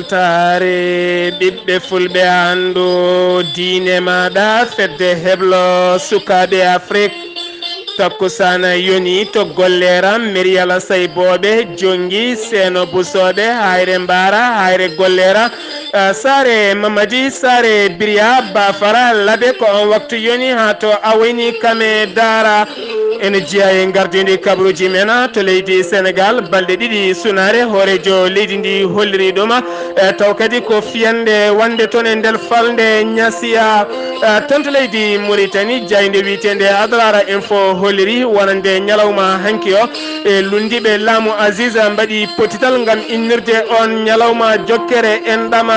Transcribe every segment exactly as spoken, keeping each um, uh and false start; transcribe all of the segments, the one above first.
Taare ɓiɓɓe fulɓe anndu diine maaɗa fedde heblo sukaaɓe Afrik. Takkusaana yoni to Golleera, Meriyala Saybooɓe, Jonngi, Seeno Busooɓe, Hayre Mbaara, Hayre Golleera, eh, Saare Mamadi, Saare Biriya, Baafara, Labe, ko on waktu yoni haa to Awayni, Kame, Daara. Ene jeyaa e ngardiindi kabaruuji men to leydi Senegaal, balɗe ɗiɗi sunaare, hooreejo leydi ndi holliri ɗum. E, taw kadi ko fiyannde wonnde toon e nder falnde Ñasiya, e, toon to leydi Muritani, jaaynde wiyeteende Adrara Info holliri wonande ñalawma hanki o. E, lunndiiɓe laamu Aziz mbaɗi pottital ngam innirde on ñalawma jokkere enɗam.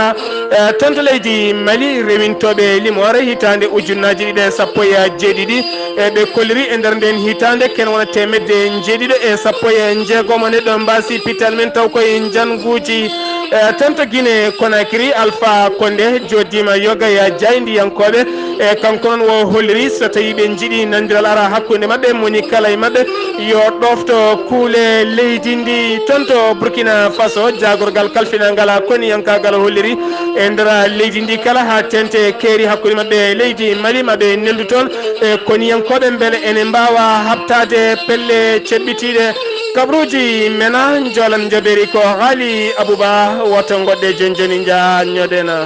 E, toon to leydi Mali, rewintooɓe limoore hitaande ujunnaaji ɗiɗi e sappo e jeeɗiɗi, e ɓe kolliri e nder nden hitaande ken wona teemedde jeeɗiɗo e sappo e njeegomo neɗɗo mbaasi pital men taw koye njannguuji. E, toon to Guinée Conakry, Alpha Condé jooɗiima yoga e jaayndiyankooɓe. E, kanko noon o holliri so tawii ɓe njiɗi nanndiral ara hakkunde maɓɓe, moni kala e maɓɓe yo ɗofto kuule leydi ndi. Toon to Burkina Faso, jaagorgal kalfinangal koniyankaagal holliri e nder leydi ndi kala haa teeŋti keeri hakkunde maɓɓe e leydi Mali, maɓe neldu toon e koniyankooɓe mbele ene mbaawa haɓtaade pelle ceɓɓitiiɗe. Kabaruuji men a njoolan njoɓeeri ko Haali Abuba, woto ngoɗɗe jonjoni njaa ñoɗena.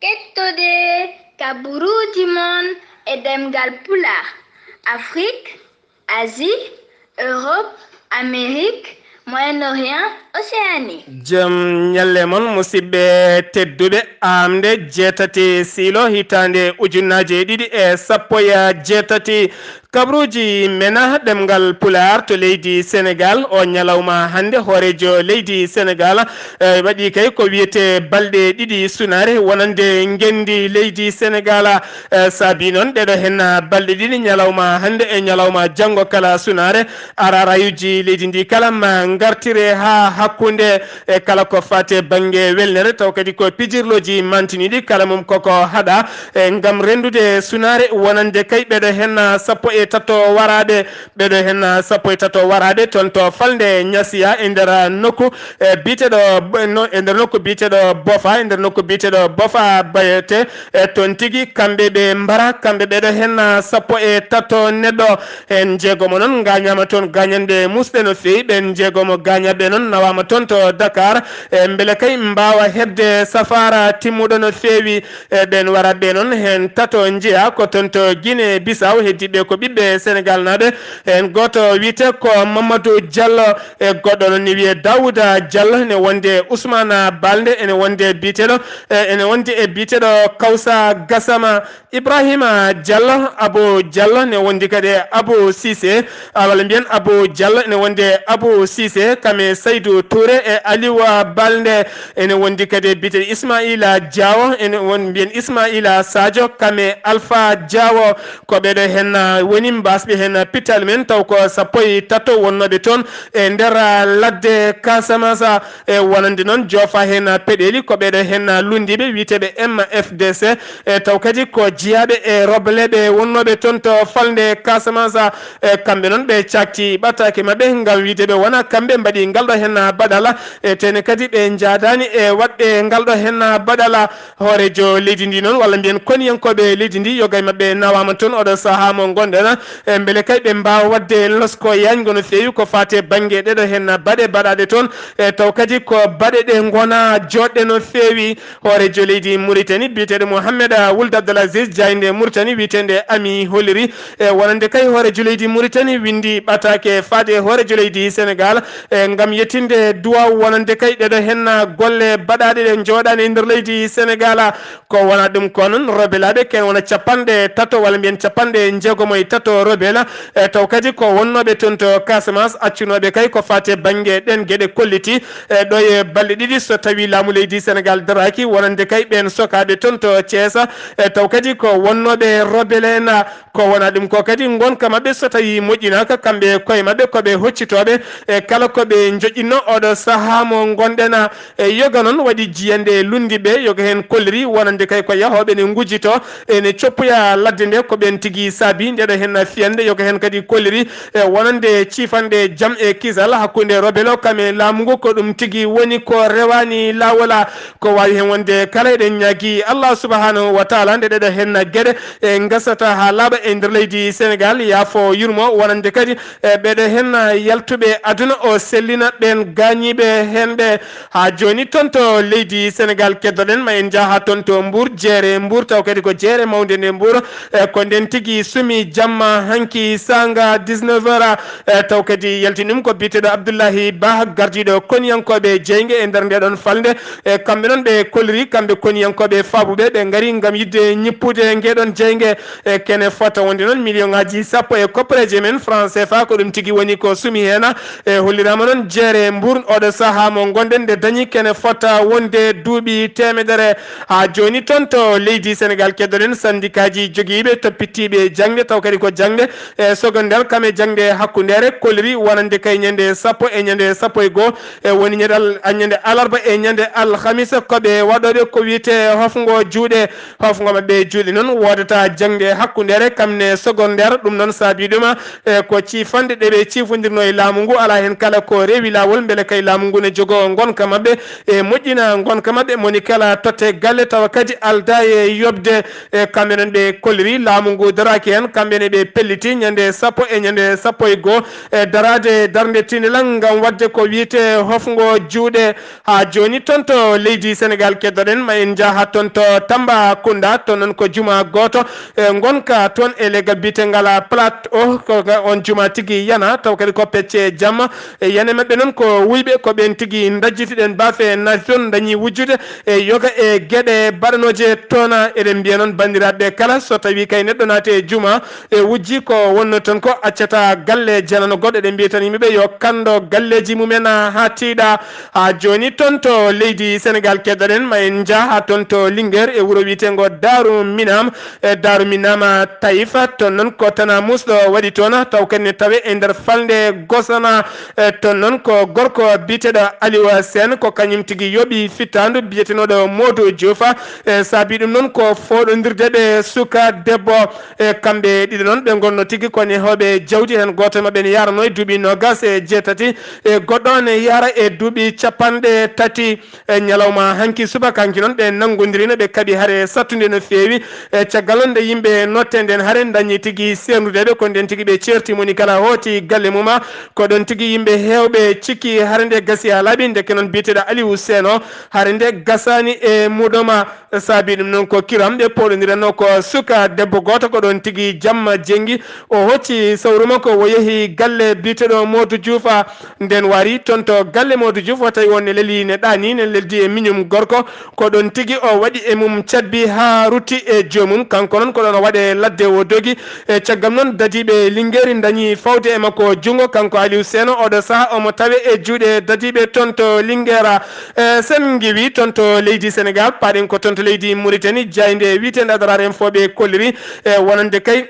Kettode kabaruuji mon e ɗemngal Pulaar, Afrik, Asie, Europe, Amérique, Moyen-Orient, Océanie. Jam ñalle mon, musidɓe tedduɓe. Aamnde jeetati siilo hitaande ujunnaaje ɗiɗi e sappo e jeetati. Kabaruuji men a ɗemngal Pulaar to leydi Senegaal. O ñalawma hannde, hooreejo leydi Senegaal, eh, waɗi kay ko wiyetee balɗe ɗiɗi sunaare wonande ngenndi leydi Senegaal. Eh, saabi noon ɗeɗo hen, ah, balɗe ɗiɗi, ñalawma hannde e ñalawma janngo kala sunaare, ararayuuji leydi ndi kala ma ngartire haa hakkunde, e kala ko faati e bannge welnere, taw kadi ko pijirlooji mantiniiɗi, kala mum koko haɗa, e ngam renndude sunaare wonande kay ɓeɗo hen, ah, sappo e tato waraaɓe, ɓeɗo hen, ah, sappo e tato waraaɓe toon to falnde Ñasiya e nder, ah, nokku, e biyeteeɗo Bo-, no, e nder nokku biyeteeɗo Bofa, e nder nokku biyeteeɗo Bofa Bayete, e toon tigi kamɓe ɓe mbara, kamɓe ɓeɗo hen, ah, sappo e tato neɗɗo. Heen njeegomo noon ngaañaama toon gaañanɗe muusɗe no feewi. Ɓeen njeegomo gaañaaɓe noon nawaama toon to Dakar, e mbele kay mbaawa heɓde safaara timmuɗo no feewi. E ɓeen waraaɓe noon, heen tato njeyaa ko toon to Guinée Bissau, heddiiɓe ko ɓiɓɓe Senegaal naaɓe. Heen gooto wiyetee ko Mamadou Diallo, e goɗɗo noon ne wiyee Daouda Diallo, ne wondi e Ousmane Balde, ene wondi e biyeteeɗo, e ene wondi e biyeteeɗo Kawsa Gassama. Ibrahima Diallo, Abou Diallo, ne wondi kadi e Abou Cissé, ah, walla mbiyen Abou Diallo, ne wondi e Abou Cissé, kam e Saydou Touré e Aliou Balde, ene wondi kadi e biyeteeɗo Ismaila Diawo, ene won mbiyen Ismaila Sadio, kam e Alpha Diawo. Ko ɓeɗo hen, ah, woni mbasɓe hen, ah, pital men, taw ko sappo e tato wonnooɓe toon e nder, ah, ladde Casamance. E wonande noon joofa heen peɗeeli, ko ɓeɗo heen lunndiiɓe wiyeteeɓe M F D C, e taw kadi ko jiyaaɓe e robeleeɓe wonnooɓe toon to falnde Casamance. E kamɓe noon ɓe cakti ɓataake maɓɓe ngam wiyde ɓe wona kamɓe mbaɗi ngal ɗo heen baɗala, e tene kadi ɓe njaadaani e waɗɓe ngal ɗo heen baɗala. Hooreejo leydi ndi noon, walla mbiyen koniyankooɓe leydi ndi, yoga e maɓɓe nawaama toon oɗo sahaa mo ngonɗen, e mbele kay ɓe mbaawa waɗde losko yaajngo no feewi ko faati e bannge ɗeɗo heen baɗe baɗaaɗe toon, e taw kadi ko baɗe ɗe ngona jooɗɗe no feewi. Hooreejo leydi Mauritanie biyeteeɗo Mohamed Wuld Abdel Aziz, jaaynde Mauritanie wiyeteende Ami holliri, e wonande kay hooreejo leydi Mauritanie winndi ɓataake faade hooreejo leydi Senegaal, e ngam yettinde duwaaw wonande kay ɗeɗo heen golle baɗaaɗe ɗe njooɗaani e nder leydi Senegaal. Ko wona ɗum ko noon, rebelaaɓe ken wona capanɗe tato, walla mbiyen capanɗe njeegomo e tato rebela, e taw kadi ko wonnooɓe toon to Casamance, accunooɓe kay ko faati e bannge ɗeen geɗe kolliti, e ɗo e balɗe ɗiɗi so tawii laamu leydi Senegaal daraaki, wonande kay ɓeen sokaaɓe toon to Thiès, e taw kadi ko wonnooɓe rebele en. Ko wona ɗum ko kadi ngonka maɓɓe so tawii moƴƴinaaka, kamɓe koye maɓɓe ko ɓe hoccitooɓe, e kala ko ɓe njoƴƴinno Oɗo sahaa mo ngonɗen, e yoga noon waɗi jiyannde e lunndiɓe, yoga heen kolliri wonande kay ko yahooɓe ne ngujjito, ene coppoya ladde nde, ko ɓeen tigi saabi ndeɗo heen fiyannde, yoga heen kadi kolliri e wonande ciifanɗe jam e kisal hakkunde rebelle o kam e laamu ngu, ko ɗum tigi woni ko rewaani laawola. Ko waawi heen wonde kala, eɗen ñaagi Allah subhanahu wa taala nde ɗeɗo heen geɗe e ngasata haa laaɓa e nder leydi Senegal, yaafo yurmo, wonande kadi e ɓeɗo heen yaltuɓe aduna o sellina ɓeen gaañiiɓe heen ɓe. Haa jooni toon to leydi Senegal keddoɗen, ma en njaha toon to Mbour, jeere Mbour, taw kadi ko jeere mawnde nde Mbour. E ko nden tigi sumi jamma hanki saanga dix-neuf heures, e taw kadi yaltini ɗum ko biyeteeɗo Abdoullahi Bah, gardiiɗo koniyankooɓe jeynge e nder nde ɗon falnde. E kamɓe noon ɓe kolliri, kamɓe koniyankooɓe faabuɓe, ɓe ngari ngam yiɗde ñippude ngeɗon jeynge. E kene fota wonde noon million ngaji sappo e koppareeje men franc C F A, ko ɗum tigi woni ko sumi heen. E holliraama noon jeere Mbour, oɗo sahaa mo ngonɗen, nde dañi kene fota wonde duuɓi teemedere. Haa jooni toon to leydi Senegal keddoɗen, sandikaaji jogiiɓe toppitiiɓe jaŋde, taw kadi ko jaŋde e secondaire kam e jaŋde hakkundeere, kolliri wonande kay ñande sappo e ñande sappo e goo, e woni ñande al-, ñande alarba e ñande alhamisa, ko ɓe waɗooɓe ko wiyetee hofngo juuɗe. Hofngo maɓɓe juuɗe noon woodata jaŋde hakkundeere kam ne secondaire. Ɗum noon saabi ɗum, e ko ciifanɗe ɗe ɓe ciifondirno e laamu ngu, alaa heen kala ko rewi laawol, mbele kay laamu ngu ne jogoo ngonka maɓɓe e moƴƴina ngonka maɓɓe, moni kala totte galle, tawa kadi aldaa e yoɓde. E kamɓe noon ɓe kolliri, laamu ngu daraaki heen, kamɓe ne ɓe pelliti ñande sappo e ñande sappo e goo e daraade darnde tinelal ngam waɗde ko wiyetee hofngo juuɗe. Haa jooni toon to leydi Senegal keddoɗen, ma en njaha toon to Tambacounda, toon noon ko juma gooto e ngonka toon e leggal biyetengal Plat o, ko on juma tigi yana, taw kadi ko pecce jamma. E yane maɓɓe noon ko wuyɓe, ko ɓeen tigi ndajjitiɗen baafe naati toon, dañi wujjude e yoga e geɗe baɗanooje toon. Eɗen mbiya noon banndiraaɓe kala, so tawii kay neɗɗo naati e juma, e wujji ko wonno toon ko, accata galle janano goɗɗo. Eɗen mbiya tan yimɓe ɓe yo kanndo galleeji mumen haa tiiɗa. Haa jooni toon to leydi Senegal keddoɗen, ma en njaha toon to Linguère e wuro wiyeteengo Daaru Minam. E Daaru Minam Taïf, toon noon ko tana muusɗo waɗi toon, taw kadi ne tawe e nder falnde Gosana. E toon noon ko gorko biyeteeɗo Aliou Sène, ko kañum tigi yoɓi fittaandu biyetenooɗo Modou Diouf. E saabi ɗum noon ko fooɗondirde ɓe suka debbo. E kamɓe ɗiɗo noon ɓe ngonno tigi ko nehooɓe jawdi, heen gooto e maɓɓe ne yaranoo e duuɓi noogaas e jeetati, e goɗɗo ne yara e duuɓi capanɗe tati. E ñalawma hanki subaka hanki noon ɓe nanngondirino, ɓe kaɓi hare sattunde no feewi. E caggal noon nde yimɓe notte nden hare dañi tigi seerndude ɓe, ko nden tigi ɓe ceerti, moni kala hooti galle mum. Ko ɗon tigi yimɓe heewɓe cikki hare nde gasi haa laaɓi, ndeke noon biyeteeɗo Aliou Sène o hare nde gasaani e mudoma. Saabi ɗum noon ko kiram ɓe pooɗondiranno ko suka debbo gooto, ko ɗon tigi jamma jengi o hocci sawru makko o yehi galle biyeteeɗo Modou Diouf. Nden wari toon to galle Modou Diouf, o tawi on ne leli ne ɗaani, ne leldi e miñum gorko. Ko ɗon tigi o waɗi e mum cabbi haa rutti e joomum. Kanko noon ko ɗon o waɗe ladde o dogi. E caggal noon dadiiɓe Linguère dañi fawde e makko junngo. Kanko Aliou Sène oɗo saha omo tawe e juuɗe dadiiɓe toon to Linguère. E sen ngiwi toon to leydi Senegal, paaɗen ko toon to leydi Mauritanie, jaaynde wiyeteende Adrar Info ɓe kolliri e wonande kay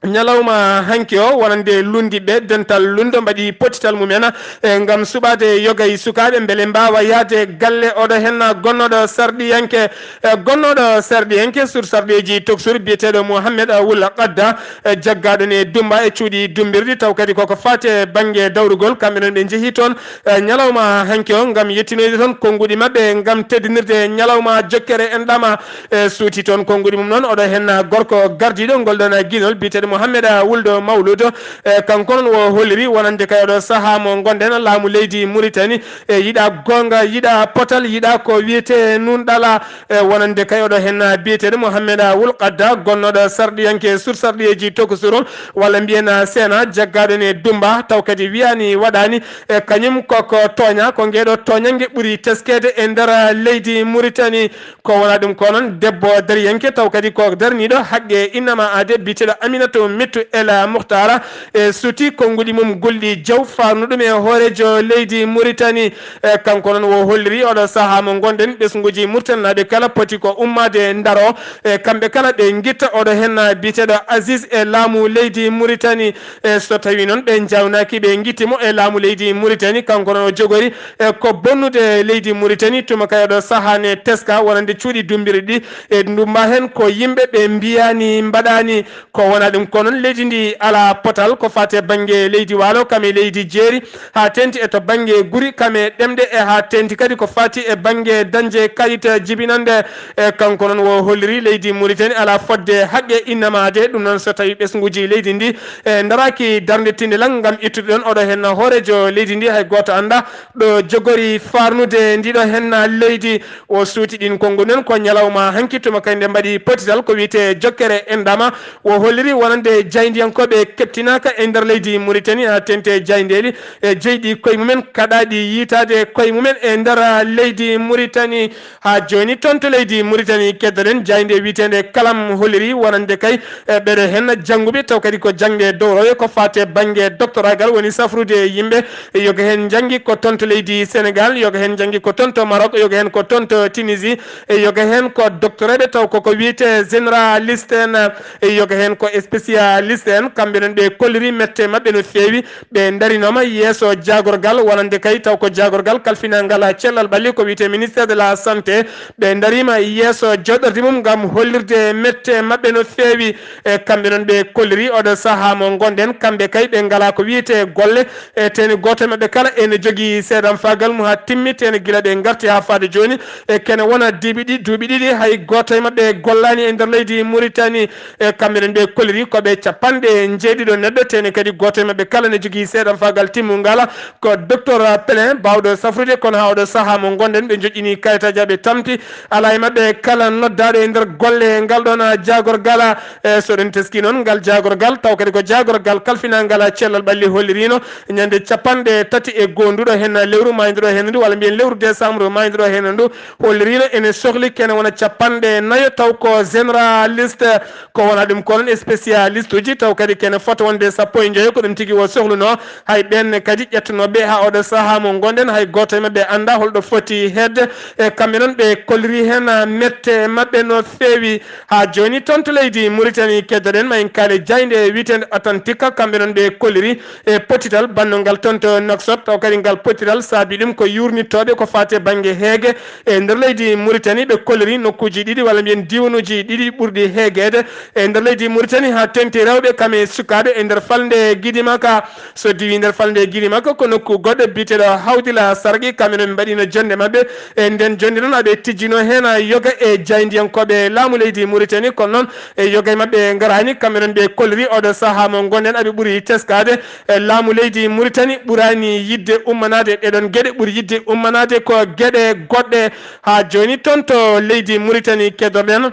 ñalawma hanki o, wonande lunndiɓe, dental lunndo mbaɗi pottital mumen e ngam suɓaade yoga e sukaaɓe mbele mbaawa yahde galle. Oɗo henna gonnooɗo sarɗiyanke, e gonnooɗo sarɗiyanke sur sarɗiyeeji toksur biyeteeɗo Mouhamed Wul Qadda, e jaggaaɗo ne Dumba e cuuɗi Dumbirdi, taw kadi koko faati e bannge dawrugol. Kamɓe noon ɓe njehi toon e ñalawma hanki o ngam yettinoyde toon konnguɗi maɓɓe ngam teddinirde ñalawma jokkere enɗam. E suuti toon konnguɗi mum noon, oɗo henna gorko gardiiɗo ngol ɗon giinol biyeteeɗo Mouhamed Wuldo Mawludo. E kanko noon o holliri wonande kay oɗo saha mo ngonɗen, laamu leydi Mauritanie e yiɗa goonga, yiɗa potal, yiɗa ko wiyetee nunɗala. E wonande kay oɗo henna biyeteeɗo Mouhamed Wul Qadda, gonnooɗo sarɗiyanke sur sarɗiyeeji tokusuru, walla mbiyen Sena, jaggaaɗo ne Dumba, taw kadi wiyaani waɗaani. E kañum koko tooña, ko ngeeɗo tooñannge ɓuri teskeede e nder leydi Mauritanie. Ko wona ɗum ko noon, debbo dariyanke, taw kadi ko darniiɗo haqqe innama aade, biyeteeɗo Aminata Mittu El Muhtara e suti konnguɗi mum gulɗi jaw, faarnu ɗum e hooreejo leydi Muritani. E kanko noon o holliri oɗo sahaa mo ngonɗen, ɓesnguuji Muritaninaaɓe kala poti ko ummaade ndaro. E kamɓe kala ɓe ngitta oɗo heen biyeteeɗo Aziz e laamu leydi Muritani. E so tawii noon ɓe njawnaaki, ɓe ngitti mo e laamu leydi Muritani, kanko noon o jogori e ko bonnude leydi Muritani. Tuma kay oɗo sahaa ne teska wonande cuuɗi dummbiri ɗi e ndummba heen ko yimɓe ɓe mbiyaani, mbaɗaani. Ko wona ɗum ko noon leydi ndi alaa potal ko faati e bannge leydi waalo kam e leydi jeeri, haa teeŋti e to bannge guri kam e ɗemɗe, e haa teeŋti kadi ko faati e bannge dañde kayit jibinande. E kanko noon o holliri leydi Muritani alaa fotde haqqe innamaade. Ɗum noon so tawii ɓesnguuji leydi ndi e ndaraaki darnde tindilal ngam ittude ɗoon oɗo heen hooreejo leydi ndi, hay gooto anndaa ɗo jogori faarnude ndiɗo heen leydi. O suuti ɗiin konnguɗi noon ko ñalawma hanki tuma kay nde mbaɗi potital ko wiyetee jokkere enɗam. O holliri wonande jaayndiyankooɓe keɓtinaaka e nder leydi Muritani, haa teeŋti e jaayndeeji e jeyɗi koye mumen, kaɗaaɗi yiytaade koye mumen e nder leydi Muritani. Haa jooni toon to leydi Muritani keddoɗen, jaaynde wiyeteende Kalam holliri wonande kay e ɓeɗo heen jannguɓe taw kadi ko jaŋde dowrowe ko faati e bannge doktoraagal, woni safrude yimɓe. E yoga heen njanngi ko toon to leydi Senegal, yoga heen njanngi ko toon to Maroc, yoga heen ko toon to Tunisie, e yoga heen ko doctoreeɓe taw koko wiyetee généraliste en, e yoga heen ko spécialiste en. Kamɓe noon ɓe kolliri mette maɓɓe no feewi, ɓe ndarinooma yeeso jaagorgal wonande kay taw ko jaagorgal kalfinangal cellal ɓalli ko wiyetee ministère de la santé. Ɓe ndariima yeeso jooɗordi mum ngam hollirde mette maɓɓe no feewi. E kamɓe noon ɓe kolliri oɗo sahaa mo ngonɗen, kamɓe kay ɓe ngalaa ko wiyetee golle. E teeni gooto e maɓɓe kala ene jogii seedamfaagal mum haa timmi, teeni gila ɓe ngarti haa faade jooni. E kene wona diiɓi ɗi, duuɓi ɗiɗi, hay gooto e maɓɓe gollaani e nder leydi Muritani. E kamɓe noon ɓe kolliri ko ɓe capanɗe njeeɗiɗo neɗɗo, teeni kadi gooto e maɓɓe kala ne jogii seedamfaagal timmungal. Ko docteur Pelin baawɗo safrude, kono haa oɗo sahaa mo ngonɗen ɓe njoƴƴini kayitaaji, ɓe tampi. Alaa e maɓɓe kala noddaaɗo e nder golle ngal ɗoon jaagorgal. E so ɗen teskii noon ngal jaagorgal, taw kadi ko jaagorgal kalfinangal cellal ɓalli holliriino ñande capanɗe tati e goo nduɗo heen lewru maayduɗo heen ndu, walla mbiyen lewru décembre maayduɗo heen ndu, holliriino ene sohli kene wona capanɗe nayo, taw ko généraliste, ko wona ɗum ko noon spécialiste uji, taw kadi kene fota wonde sappo e njoyo, ko ɗum tigi o sohlunoo. Hay ɓeen kadi ƴettunooɓe haa oɗo sahaa mo ngonɗen, hay gooto e maɓɓe anndaa holɗo foti hedde. E kamɓe noon ɓe kolliri heen mette maɓɓe no feewi. Haa jooni toon to leydi Muritani keddoɗen ma en kaale jaaynde wiyeteende Atlantique, kamɓe noon ɓe kolliri e potital bannungal toon to Nouakchott, taw kadi ngal potital saabi ɗum ko yuurnittooɓe ko faati e bannge heege. E nder leydi Muritani ɓe kolliri nokkuuji ɗiɗi walla mbiyen diiwanuuji ɗiɗi ɓurɗi heegeede e nder leydi Muritani, haa teeŋti rewɓe kam e sukaaɓe e nder falnde Gidimaka. So diwii nder falnde Gidimaka ko nokku goɗɗo biyeteeɗo Hawdila Sarqi, kamɓe noon ɓe mbaɗiino jonnde maɓɓe. E ndeen jonnde noon aɓe tijjinoo heen yoga e jaayndiyankooɓe laamu leydi Muritani, kono noon e yoga e maɓɓe ngaraani. Kamɓe noon ɓe kolliri oɗo sahaa mo ngonɗen aɓe ɓuri teskaade. E laamu leydi Muritani ɓuraani yiɗde ummanaade ɗeɗon geɗe, ɓuri yiɗde ummanaade ko geɗe goɗɗe. Haa jooni toon to leydi Muritani keddoɗen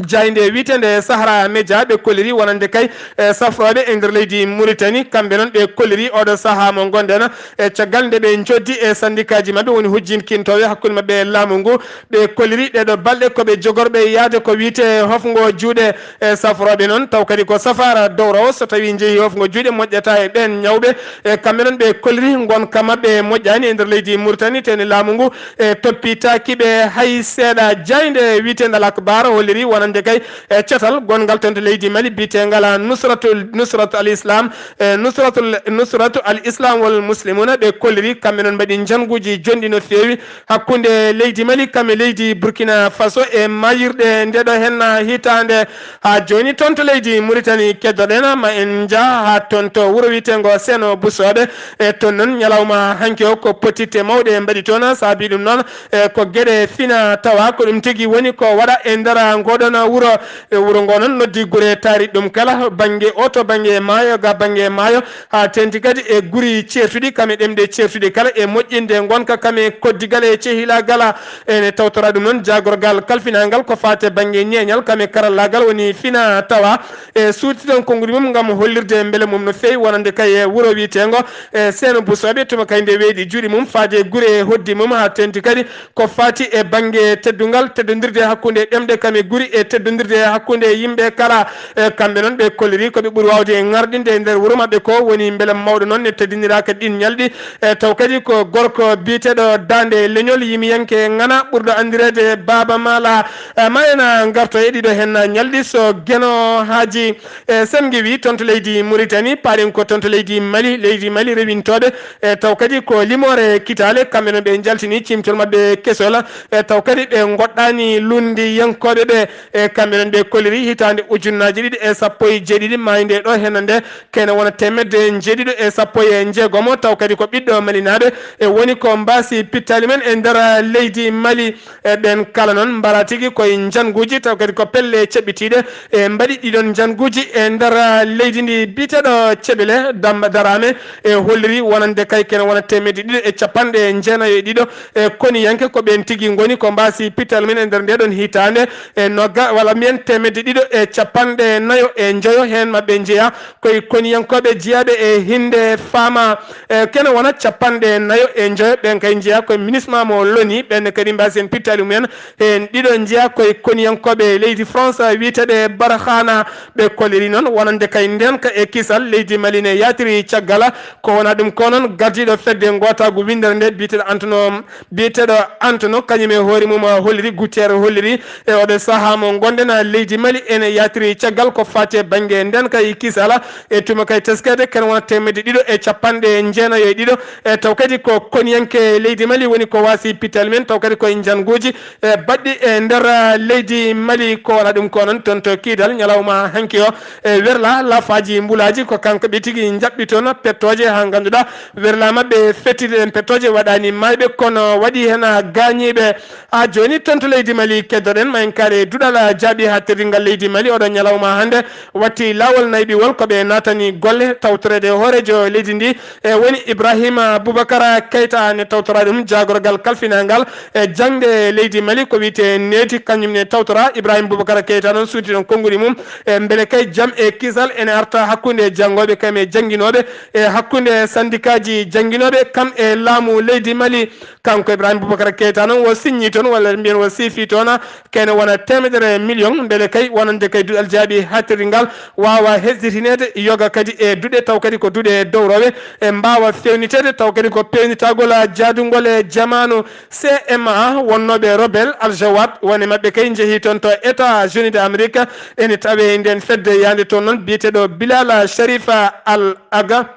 jaaynde wiyeteende Sahara Média ɓe kolliri wonande kay e safrooɓe e nder leydi Muritani, kamɓe noon ɓe kolliri oɗo sahaa mo ngonɗen e caggal nde ɓe njoddi e sandikaaji maɓɓe woni hujjinkintooɓe hakkunde maɓɓe e laamu ngu. Ɓe kolliri ɗeɗo balɗe ko ɓe jogorɓe yahde ko wiyetee hofngo juuɗe. E safrooɓe noon taw kadi ko safaara dowrowo, so tawii njehii hofngo juuɗe moƴƴata e ɓeen ñawɓe. E kamɓe noon ɓe kolliri ngonka maɓɓe moƴƴaani e nder leydi Muritani, teeni laamu ngu e toppitaaki ɓe hay seeɗa. Jaaynde wiyeteende Al Akhbar holliri wonande kay e catal gonngal toon to leydi Mali biyeteengal Nusratul, Nusratu Al Islam, e Nusratul, Nusratu Al Islam wal Muslimuna, ɓe kolliri kamɓe noon mbaɗi njannguuji jonɗi no feewi hakkunde leydi Mali kam e leydi Burkina Faso e maayirɗe ndeɗo heen hitaande. Haa jooni toon to leydi Muritani keddoɗen ma en njah haa toon to wuro wiyeteengo Seeno Busooɓe. E toon noon ñalawma hanki o ko pottitte mawɗe mbaɗi toon, saabi ɗum noon e ko geɗe fina tawa ko ɗum tigi woni ko waɗa e nder ngoɗon wuro. E wuro ngo noon noddi gure taari ɗum kala bannge o to bannge maayo ga bannge maayo, haa teeŋti kadi e guri ceertuɗi kam e ɗemɗe ceertuɗe kala e moƴƴinde ngonka kam e koddigal e cehilaagal. Ene tawtora ɗum noon jaagorgal kalfinaangal ko faati e bannge ñeeñal kam e karallaagal woni fina tawa. E suuti ɗoon konnguɗi mum ngam hollirde mbele mum no feewi wonande kay e wuro wiyeteengo e Seeno Busooɓe, tuma kay nde weeɗi juuɗe mum faade e gure e hoddi mum, haa teeŋti kadi ko faati e bannge teddungal, teddondirde hakkunde ɗemɗe kam e guri e teddondirde e hakkunde yimɓe kala. E kamɓe noon ɓe kolliri ko ɓe ɓuri waawde ŋarɗinde e nder wuro maɓɓe ko woni mbele mawɗo noon ne teddiniraaka ɗin ñalɗi. E taw kadi ko gorko biyeteeɗo Daande Leñol, yimiyanke ŋana ɓurɗo anndireede Baaba Maala. E ma ena ngarto e ɗiɗo heen ñalɗi so Geno Haaji e Sen Ngiwi toon to leydi Muritani, paaɗen ko toon to leydi Mali, leydi Mali rewintooɓe. E taw kadi ko limoore kitaale, kamɓe noon ɓe njaltini cimtol maɓɓe kesol. E taw kadi ɓe ngoɗɗaani lunndiyankooɓe ɓe. E kamɓe noon ɓe kolliri hitaande ujunnaaji ɗiɗi e sappo e jeeɗiɗi, maayde ɗo heen nde kene wona teemedde njeeɗiɗo e sappo e njeegomo, taw kadi ko ɓiɗɗo Malinaaɓe. E woni ko mbaasi pittaali men e nder leydi Mali. E ɓeen kala noon mbara tigi koye njannguuji, taw kadi ko pelle ceɓɓitiiɗe. E mbaɗi ɗiɗon njannguuji e nder leydi ndi biyeteeɗo Ceɓele Dam-, Daraame. E holliri wonande kay kene wona teemedde ɗiɗo e capanɗe jeenayo e ɗiɗo. E koniyanke ko ɓeen tigi ngoni ko mbaasi pittaali men e nder nde ɗon hitaande. E nogga-, walla mbiyen teemedde ɗiɗo e capanɗe nayo e njoyo heen maɓɓe njeya koye koniyankooɓe jeyaaɓe e hinnde faama. E kene wona capanɗe nayo e njoyo, ɓeen kay njeya koye MINUSMA mo loni, ɓeen kadi mbaasi en pittaali mumen. Heen ɗiɗo njeya koye koniyankooɓe leydi France, wiyeteeɓe Barkhana. Ɓe kolliri noon wonande kay ndeenka e kisal leydi Mali ne yaatiri caggal. Ko wona ɗum ko noon gardiiɗo fedde ngootaagu winndere nde biyeteeɗo Antoine, biyeteeɗo Antoine, kañum e hoore mum holliri, Guterres holliri e oɗo sahaa mo ngonɗen, leydi Mali ene yaatiri caggal ko faati e bannge ndeenka e kisal. E tuma kay teskeede kene wona teemedde ɗiɗo e capanɗe jeenayo e ɗiɗo. E taw kadi ko koniyanke leydi Mali woni ko waasi pittaali men, taw kadi koye njannguuji e baɗɗi e nder leydi Mali. Ko wona ɗum ko noon toon to Kidal ñalawma hanki o. E Werla lafaaji mbulaaji ko kanko ɓe tigi njaɓɓi toon pettooje haa ngannduɗaa Werla maɓɓe fettiɗen pettooje waɗaani maayɓe kono waɗi heen gaañiiɓe. Haa jooni toon to leydi Mali keddoɗen ma en kaale duɗal jaaɓi haa teddingal leydi Mali oɗo ñalawma hannde watti laawol nayɓiwol ko ɓe naatani golle tawtoreede hooreejo leydi ndi. E woni Ibrahima Boubacar Keita ne tawtora ɗum jaagorgal kalfinangal e jaŋde leydi Mali ko wiyetee neeti, kañum ne tawtora. Ibrahima Boubacar Keita noon suuti ɗon konnguɗi mum e mbele kay jam e kisal ene arta hakkunde janngooɓe kam e jannginooɓe e hakkunde sandikaaji jannginooɓe kam e laamu leydi Mali. Kanko Ibrahima Boubacar Keita noon wo signii toon walla mbiyen wo siifi toon kene wona teemedere million, mbele kay wonande kay duɗal jaaɓi haatirde ngal waawa hesɗitineede yoga kadi e duɗe taw kadi ko duɗe dowrowe e mbaawa feewniteede taw kadi ko peewnitagol jaadungol e jamaanu. C M A wonnooɓe Robel Aljawad woni maɓɓe kay njehii toon to États-Unis d'Amérique, ene tawee ndeen fedde yahde toon noon biyeteeɗo Bilal Sharif Al Aga.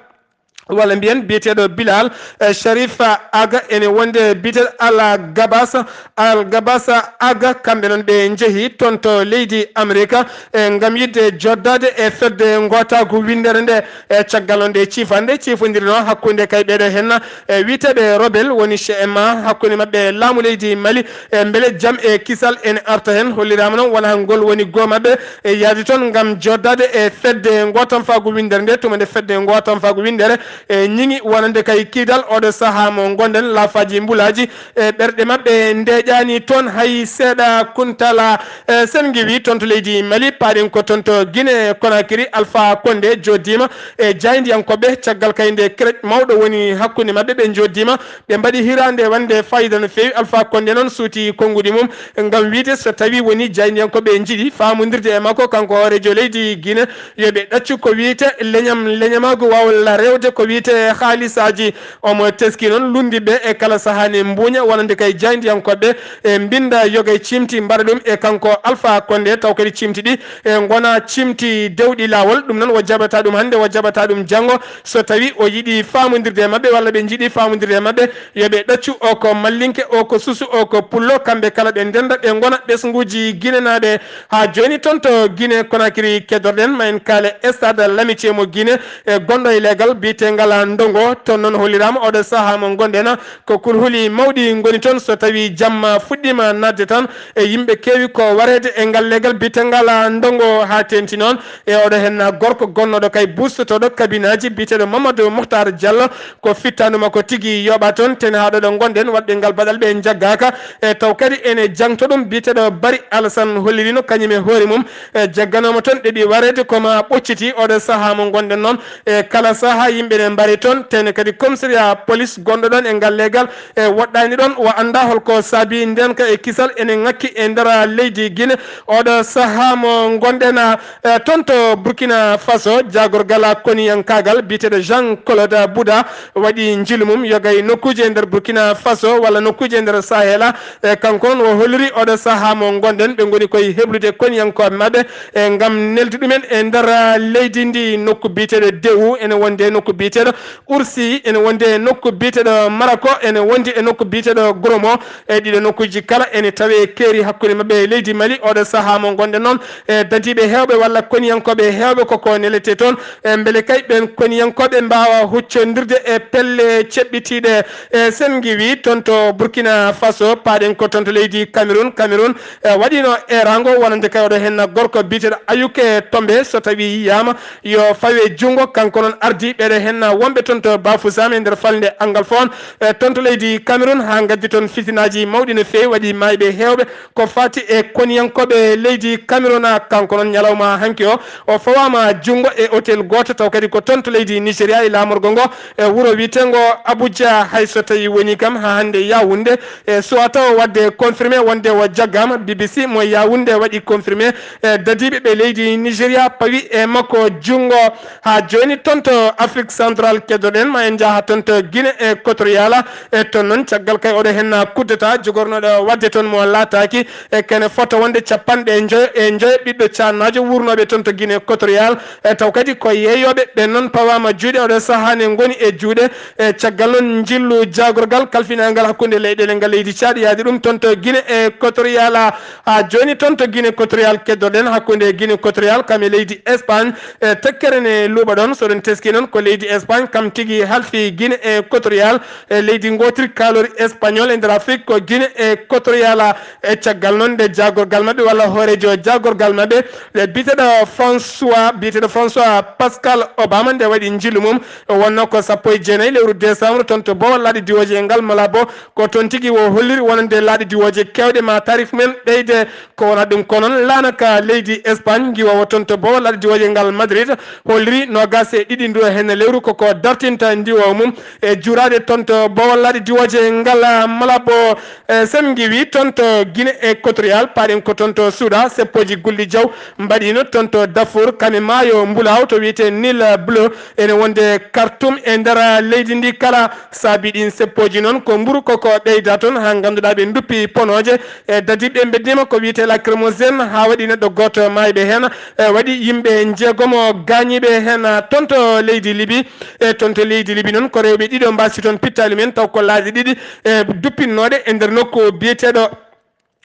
Walla mbiyen biyeteeɗo Bilal, eh, Sharif Aga ene wonde biyeteeɗo Al Gabas, Al Gabas Aga, kamɓe noon ɓe njehi toon to leydi Amerika, eh, ngam yiɗde joddaade e fedde ngootaagu winndere nde, eh, caggal noon nde ciifande ciifondirnoo hakkunde kay ɓeeɗo heen, eh, wiyeteeɓe Robel woni C M A hakkunde maɓɓe e laamu leydi Mali, eh, mbele jam e kisal ene arta heen. Holliraama noon wonaa ngol woni goo maɓɓe, e yahde toon ngam joddaade e fedde ngootanfaagu winndere nde, tuma nde fedde ngootanfaagu winndere e ñiŋi wonande kay kiidal oɗo sahaa mo ngonɗen, laafaaji mbulaaji e ɓerɗe maɓɓe ndeeƴaani toon hay seeɗa. Kuntala, e sen ngiwi toon to leydi Mali, paaɗen ko toon to Guinée Conakry, Alpha Condé jooɗiima e jaayndiyankooɓe caggal kay nde kerec mawɗo woni hakkunde maɓɓe, ɓe njooɗiima. Ɓe mbaɗi hiraande wonde faayiida no feewi. Alpha Condé noon suuti konnguɗi mum ngam wiyde so tawii wonii jaayndiyankooɓe njiɗi faamondirde e makko, kanko hooreejo leydi Guinée, yo ɓe ɗaccu ko wiyetee leñam, leñamaagu waawla rewde ko wiyetee haalisaaji. Omo teskii noon lunndiiɓe e kala sahaa ne mbuuña wonande kay jaayndiyankooɓe e mbinnda yoga e ciimti mbaɗa ɗum e kanko Alpha Condé, taw kadi ciimti ɗi e ngonaa ciimti dewɗi laawol. Ɗum noon o jaɓataa ɗum hannde, o jaɓataa ɗum janngo. So tawii o yiɗi faamondirde e maɓɓe walla ɓe njiɗi faamondirde e maɓɓe, yo ɓe ɗaccu o ko mallinke, o ko susu, o ko pullo. Kamɓe kala ɓe ndennda, ɓe ngona ɓesnguuji ginenaaɓe. Haa jooni toon to Guinée Conakry keddorɗen, ma en kaale Stade L'Amitié mo Guinée e gonɗo e leegal biyeteengal Ndongo. Toon noon holliraama oɗo sahaa mo ngonɗen, ko kulhuli mawɗi ngoni toon. So tawii jamma fuɗɗiima naatde tan, e yimɓe keewi ko wareede e ngal leegal biyeteengal Ndongo, haa teeŋti noon e oɗo heen gorko gonnooɗo kay bustotooɗo kabinaaji biyeteeɗo Mamadou Mouhtar Diallo. Ko fittaandu makko tigi yooɓaa toon. Tene haa ɗo ɗo ngonɗen, waɗɓe ngal baɗal ɓe njaggaaka. E taw kadi ene jaŋto ɗum, biyeteeɗo Bari Alassane holliriino kañum e hoore mum, e jagganooma toon ɗeɓi wareede ko ma ɓocciti oɗo sahaa mo ngonɗen noon. E kala sahaa yimɓe ne en mbari toon, tene kadi commissariat police gonɗo ɗon e ngal leegal e woɗɗaani ɗon, o anndaa holko saabi ndeen ka e kisal ene ŋakki e nder leydi Guinée. Oɗo sahaa mo ngonɗen, eh, toon to Burkina Faso, jaagorgal koniyankaagal biyeteeɗo Jean Claude Bouda waɗi njiilu mum yoga e nokkuuji e nder Burkina Faso walla nokkuuji e nder Sahel. Eh, kanko noon o holliri oɗo sahaa mo ngonɗen, ɓe ngoni koye heblude koniyankooɓe maɓɓe, e ngam neldu ɗumen e nder, ah, leydi ndi, nokku biyeteeɗo Dewu, ene wondi e nokku biyeteeɗo Ursi, ene wondi e nokku biyeteeɗo Marako, ene wondi e nokku biyeteeɗo Gromo. E ɗiɗo nokkuuji kala ene tawe keeri hakkunde maɓɓe e leydi Mali. Oɗo sahaa mo ngonɗen noon, e dadiiɓe heewɓe walla koniyankooɓe heewɓe koko nelete toon, e mbele kay ɓen koniyankooɓe mbaawa huccondirde e pelle ceɓɓitiiɗe. E sen ngiwi toon to Burkina Faso, paaɗen ko toon to leydi Cameroun. Cameroun, e, waɗino eeraango wonande kay oɗo henna gorko biyeteeɗo Ayuke Tombe, so tawi yiyaama yo fawe junngo. Kanko noon ardi ɓeɗo henna wonɓe toon to Bafoussam e nder falnde Anglophone, e, toon to leydi Cameroun, haa ngaddi toon fitinaaji mawɗi no feewi, waɗi maayɓe heewɓe ko faati e koniyankooɓe leydi Cameroun. Kanko noon ñalawma hanki o, o fawaama junngo e hôtel gooto, taw kadi ko toon to leydi Nigeria e laamorgo ngo, e wuro wiyeteengo Abuja. Hay so tawi woni kam haa hannde Yaoundé, e suwata o waɗde confirmé wonde o jaggaama. B B C mo Yaoundé waɗi confirmé, e dadiiɓe ɓe leydi Nigeria pawi e makko junngo. Haa jooni toon to Afrique Centrale keddoɗen, ma en njaha toon to Guinée Équatoriale. E toon noon, caggal kay oɗo henna coup d'état jogornoɗo waɗde toon mo laataaki, e kene fota wonde capanɗe njoyo e njoyo ɓiɗɗo caannaajo wuurnooɓe toon to Guinée Équatoriale. E taw kadi ko yeeyooɓe ɓen noon pawaama juuɗe, oɗo sahaa ne ngoni e juuɗe. E caggal noon njillu jaagorgal kalfinaangal hakkunde leyɗeele ngal leydi Tchad yaadi ɗum toon to Guinée Équatoriale. Haa jooni toon to Guinée Équatoriale keddoɗen hakkunde Guinée Équatoriale kam e leydi Espagne. E tekkere ne luuɓa ɗon, so ɗon teski noon ko leydi Espagne kam tigi halfi Guinée Équatoriale. E leydi ngootiri kaalori espagnol e nder Afrique ko Guinée Équatoriale. E caggal noon nde jaagorgal maɓɓe walla hooreejo jaagorgal maɓɓe, e biyeteeɗo François, biyeteeɗo François Pascal Obama nde waɗi njillu mum, wonno ko sappo e jeenayi lewru décembre toon to Bowal Laaɗe Diwooje e ngal Malabo. Ko toon tigi o holliri wonande laaɗe diwooje keewɗe ma tarif men ɓeyde. Ko wonaa ɗum ko noon, laana ka leydi Espagne, ngiwoowo toon to Bowal Laaɗe Diwooje ngal Madrid, holliri noogaas e ɗiɗi ndu henna lewru koko dartinta ndiwoowo mum e juuraade toon to Bowal Laaɗe Diwooje ngal Malabo. E sen ngiwi toon to Guinée Équatoriale, paaɗen ko toon to Suuda, seppooji gulɗi jaw mbaɗiino toon to Darfour, kam e maayo Mbulaaw to wiyetee Nil Bleu, ene wonde Khartoum e nder leydi ndi kala. Saabi ɗin seppooji noon ko mburu koko ɓeyda toon, haa ngannduɗaa ɓe nduppi ponooje. E dadiiɓe mbeddiima ko wiyetee lacrymogène, haa waɗi neɗɗo gooto maayɓe heen. E waɗi yimɓe njeegomo gaañiiɓe heen, toon to leydi Libi. E toon to leydi Libi noon ko rewɓe ɗiɗo mbaasi toon pittaali men, taw ko laaɗe ɗiɗi, e duppinnooɗe e nder nokku biyeteeɗo,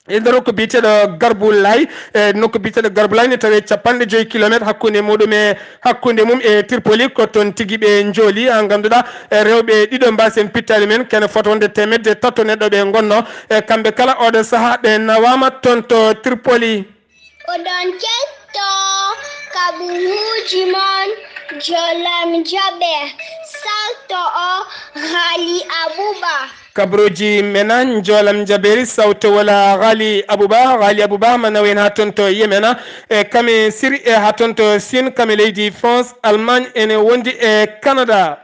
e nder nokku biyeteeɗo Garbu Laay. E nokku biyeteeɗo Garbu Laay ne tawe capanɗe joyi kilometre hakkunde muɗum e, hakkunde mum e Tripoli. Ko toon tigi ɓe njooli, haa ngannduɗaa, e rewɓe ɗiɗo mbaasi en pittaali men, kene fota wonde teemedde tato neɗɗo ɓe ngonno. E kamɓe kala oɗo sahaa ɓe nawaama toon to Tripoli. Oɗon keɗto kaɓuuji mon, Jolam Jaɓe, salto o Ghali Abuba. Kabruuji mena, Jolam Jaɓeeri, sawto wala Ghali Abuba. Ghali Abuba ma nawen haa toon to Yemena. E kame siri e haa toon to Siin, kame leydi France, Allemagne ene wondi e Canada.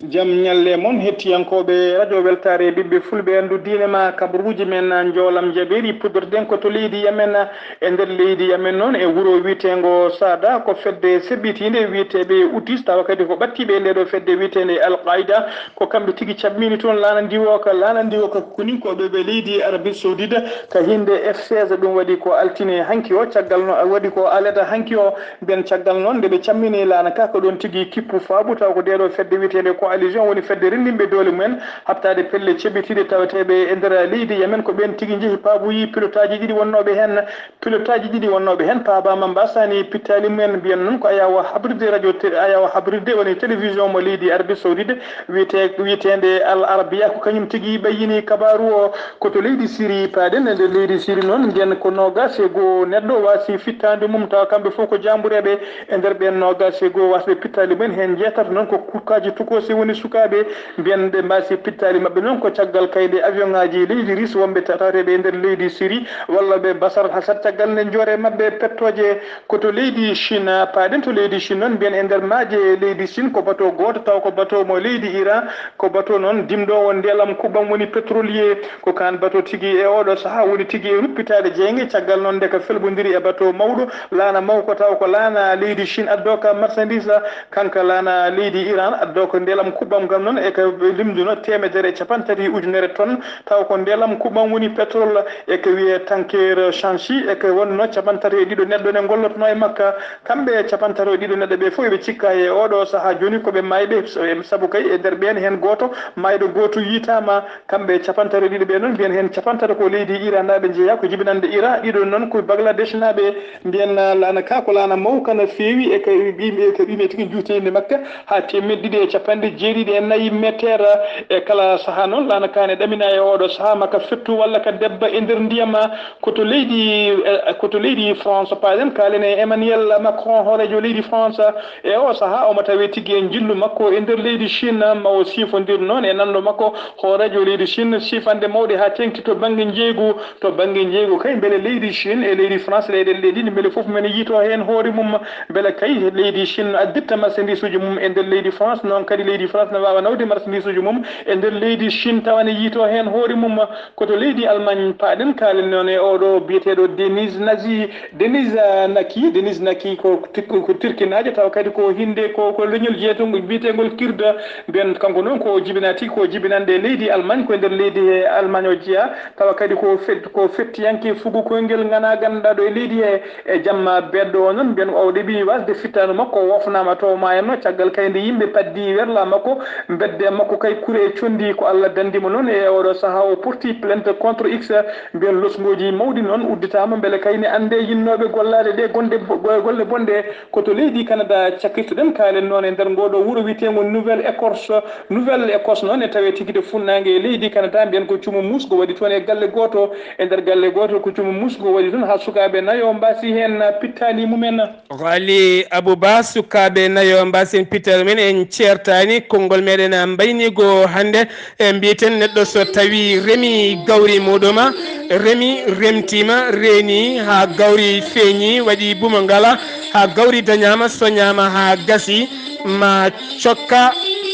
Jam ñalle mon, hettiyankooɓe Radio Weltaare Ɓiɓɓe Fulɓe Anndu Diine ma. Kabruuji men, Njoolam Jabeeri, puɗɗorɗen ko to leydi Yemen. E nder leydi Yemen noon, e wuro wiyeteengo Saada, ko fedde seɓɓitiinde wiyeteeɓe UTIS, tawa kadi ko ɓattiiɓe e nde ɗo fedde wiyeteende Al Qaida. Ko kamɓe tigi cammini toon laana ndiwooka, laana ndiwooka ko koninkooɓe ɓe leydi Arabie Saoudite, ka hinde F seize. Ɗum waɗi ko altine hanki o, caggal no, waɗi ko aleda hanki o. Nden caggal noon, nde ɓe cammini laana ka, ko ɗon tigi kippu faabu, taw ko nde ɗo fedde wiyeteende Coalition woni fedde renndinɓe doole mumen, haɓtaade pelle ceɓɓitiiɗe taweteeɓe e nder leydi Yemen. Ko ɓen tigi njehi paaboyi pilotaaji ɗiɗi wonnooɓe heen. Pilotaaji ɗiɗi wonnooɓe heen paabaama, mbaasaani pittaali mumen. Mbiyen noon ko ayaawo habrirde radio, te-, ayaawo habrirde woni télévision mo leydi Arabie Saoudite, wiyete-, wiyeteende Al Arabiya, ko kañum tigi ɓayyini kabaaru o. Ko to leydi Siri paaɗen. E nder leydi Siri noon, mbiyen ko noogaas e goo neɗɗo waasi fittaandu mum, tawa kamɓe fof ko jaambureeɓe. E nder ɓeen noogaas e goo waasɓe pittaali mumen, heen njeetato noon ko kurkaaji tokoosi. woni sukaaɓe, mbiyen ɓe mbaasi pittaali maɓɓe noon ko caggal kayɗe avion ŋaaji leydi Russie wonɓe ta-, tawateeɓe e nder leydi Syrie walla ɓe Bashar al-Assad, caggal nde njoore maɓɓe pettooje ko to leydi Chine. Paaɗen to leydi Chine noon, mbiyen e nder maaje leydi Chine ko bateau gooto taw ko bateau mo leydi Iran, ko bateau noon dimɗoowo ndelam kuɓɓam woni pétrolier. Ko kaan bateau tigi e oɗo sahaa woni tigi e ruppitaade jeynge, caggal noon nde ka felɓondiri e bateau mawɗo laana mawko taw ko laana leydi Chine addoo ka marchandise, kanka laana leydi Iran addoo ko ndelam kuɓɓam ngam noon e ka limduno teemedere e capanɗe tati ujunere tonnes, taw ko ndelam kuɓɓam woni pétrole e ka wiyee tanker Shanxi e ka wonno capanɗe tati e ɗiɗo neɗɗo ne ngollotonoo e makka. Kamɓe capanɗe tati e ɗiɗo neɗɗo ɓe fof eɓe cikka e oɗo sahaa jooni ko ɓe maayɓe, sabu kay e nder ɓeen heen gooto maayɗo gooto yiitaama. Kamɓe capanɗe tati e ɗiɗo ɓe noon, mbiyen heen capanɗe tati ko leydi Iran naaɓe njeyaa, ko jibinande Iran, ɗiɗo noon ko Bangladesh naaɓe. Mbiyen, ah, laana ka ko laana mawka no feewi e ka ɓiy-, e ka ɓiy-, tigi juuteendi makka haa teemedde ɗiɗi e capanɗe jeeɗiɗi e nayi meter e kala sahaa. Noon laana ka ne ɗamina e oɗo sahaa ma ka fettu walla ka debba e nder ndiyam, ko to leydi, eh, ko to leydi France. Paaɗen kaalen e Emmanuel Macron, hooreejo leydi France. E o sahaa, omo tawee tigi e njillu makko e nder leydi Chine, ma o siifondir noon e nanndo makko, hooreejo leydi Chine, siifande mawɗe haa teeŋti to bannge njeeygu. To bannge njeeygu kay, mbele leydi Chine e leydi France, leyɗeele ɗe ɗiɗi, mbele fof mene yiitoo heen hoore mum? Mbele kay leydi Chine addirta marchandisuuji mum e nder leydi France, noon kadi leydi France ne waawa nawde marchandisuuji mum e nder leydi Chine, tawa ne yiitoo heen hoore mum? Ko to leydi Allemagne paaɗen, kaalen noon e oɗo biyeteeɗo Denise Nazi, Denise, ah, Naki, Denise Naki ko tik-, ko Turkinaajo, tawa kadi ko hinde ko, ko leñol jeetol biyeteengol Kirda. Mbiyen kanko noon ko jibinaa tigi, ko jibinande leydi Allemagne, ko e nder leydi he Allemagne o jeyaa. Tawa kadi ko fet-, ko fettiyanke fugu koyngel ŋanaa gannduɗaa ɗo e leydi he, e jamma beɗɗo o noon, mbiyen o ɗeɓi wasde fittaandu makko, o wofnaama to maayatno, caggal kay nde yimɓe paddi werla makko, mbedde makko kay kure e conndi, ko Allah danndi mo noon e oɗo sahaa o porti plainte contre X. Mbiyen losngooji mawɗi noon udditaama mbele kay ne anndee yinnooɓe gollaade ɗe gonde bo-, golle bonɗe. Ko to leydi Canada cakkitoɗen, kaalen noon e nder ngooɗo wuro wiyeteengo Nouvelle Écosse. Nouvelle Écosse noon e tawee tigi to funnaange e leydi Canada, mbiyen ko cuumu muusgo waɗi toon e galle gooto. E nder galle gooto ko cuumu muusgo waɗi toon haa sukaaɓe nayo mbaasi heen pittaali mumen. Ghali Abouba, sukaaɓe nayo mbaasi heen pittaali mumen, en ceertaani. Konngol meɗen mbayniigo hannde, e mbiyeten neɗɗo so tawi remi gawri muɗuma, remi, remtiima, reeni haa gawri feeñi, waɗi bumo ngala, haa gawri dañaama, soñaama haa gasi, ma cokka,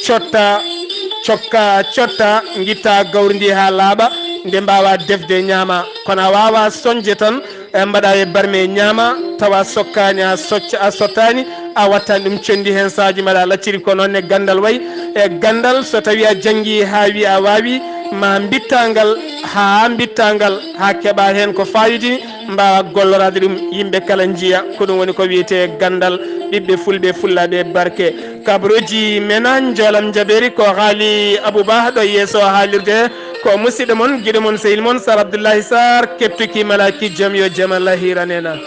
cotta, cokka, cotta, ngitta gawri ndi haa laaɓa, nde mbaawa defde ñaama. Kono a waawa soñde tan, e mbaɗa e barme ñaama, tawa sokkaani, a socca, a sottaani, a wattani ɗum conndi heen, sahaji mbaɗa lacciri. Ko noon ne ganndal wayi, e ganndal so tawi a janngi haa wi a waawi, ma mbittangal haa mbittangal haa keɓa heen ko fayodini, mbaawa golloraade ɗum yimɓe kala njiya. Ko ɗum woni ko wiyetee ganndal ɓiɓɓe fulɓe, fullaaɓe barke. Kabrooji mena njoolam njaɓeeri ko haali Abouba ɗo yeeso haalirde. Ko musidɗo mon, giɗo mon, sehil mon Sar Abdoullahi Sar, keptuki malaki jam yo jam Allah hiranena.